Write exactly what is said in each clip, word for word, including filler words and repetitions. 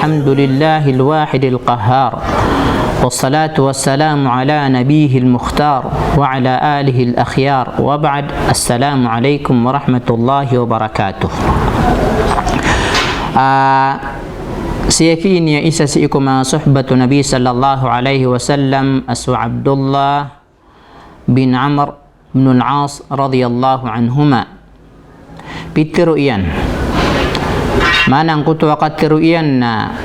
الحمد لله الواحد القهار، والصلاة والسلام على نبيه المختار، وعلى آله الأخيار، وبعد، السلام عليكم ورحمة الله وبركاته. Ah, sii ki ini isa sii ko manga sohbat o Nabi sallallahu alaihi wasallam, a so Abdullah bin Amr bin Al-As radhiyallahu anhuma. Pitharo iyan. Maana angkoto a katharo iyan na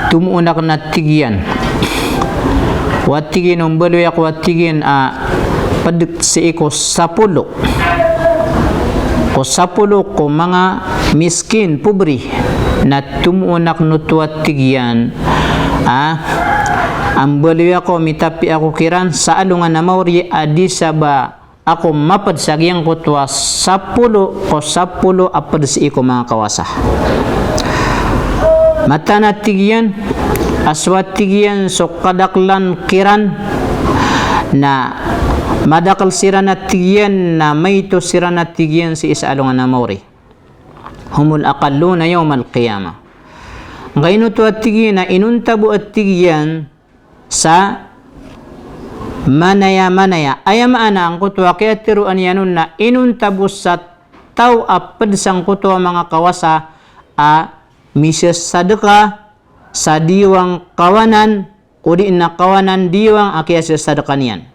tomoon akn a tig iyan. Wa tig iyan o mbaloy ako a tig iyan a pd sii ko sapolo. Ko sapolo ko manga miskin, pobre. Na tomoon akn oto a tig iyan a, a mbaloy ako, mitapi ako kiran sa alongan a maori a di sa ba ako mapd sa giyangkoto a sapolo ko sapolo a pd sii ko manga kawasa. Mataan a tig iyan a so a tig iyan so kadaklan kiran na madakl siran a tig iyan na maito siran a tig iyan sii sa alongan a maori. Humul aqalluna yawmal qiyamah. Angkaino oto a tig iyan a inonta bo a tig iyan sa manaya-manaya. Aya maana angkoto a kiyatharoa niyan on na inonta bo sa taw a pd sangkoto a manga kawasa a misasadka sa diwang kawanan, odi na kawanan diwang a kiyasasadka niyan.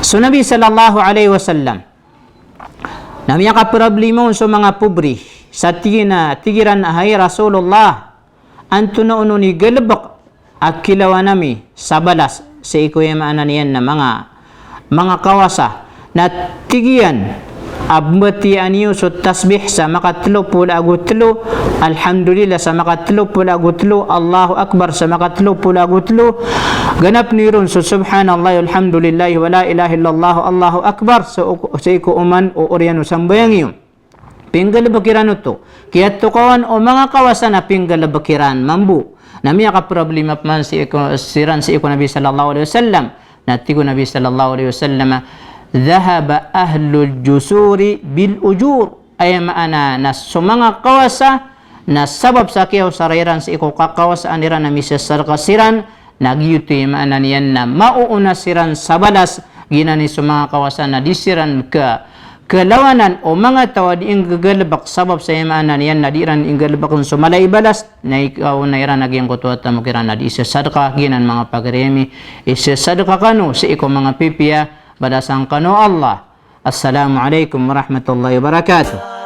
So Nabi sallallahu alaihi wasallam na miyakaproblema on so manga pobre, sa tig iyan a, tig iran a, "Hay Rasulullah, antonaa onon i galbk a kilawan ami sa balas sii ko aya maana niyan na manga, manga kawasa?" Na tig iyan a, "Mbatiyaan iyo so tasbih sa makatlo polo ago tlo, Alhamdulillah sa makatlo polo ago tlo, Allahu Akbar sa makatlo polo ago tlo. Ganapn iyo ron so Subhanallah, Alhamdulillah, wa la ilaha illallah, Allahu Akbar, so, sii ko oman o oriyan o sambayang iyo." Pinggalbk iran oto. Kiyatokawan o manga kawasa na pinggalbk iran mambo. Na miyakaproblema pman sii ko, siran sii ko Nabi sallallahu alaihi wasallam. Na tig o Nabi sallallahu alaihi wasallam, "Dhahaba ahlul jusuri bil ujur." Aya maana na so manga kawasa na sabap sa kiyaosara iran sii ko kakawasaan iran na misasadka siran, na giyoto i maana niyan na maoona siran sa balas, giyanan i so manga kawasa na di siran ka, kalawanan o manga taw a di inggagalbk sabap sa aya maana niyan na di iran inggalbkn so mala i balas, na ikaona iran a giyangkoto a tamok iran na di isasadka, giyanan manga pagari ami, isasadka kano sii ko manga pipiya, balasan kano o Allah. Assalamu alaikum warahmatullahi wabarakatuh.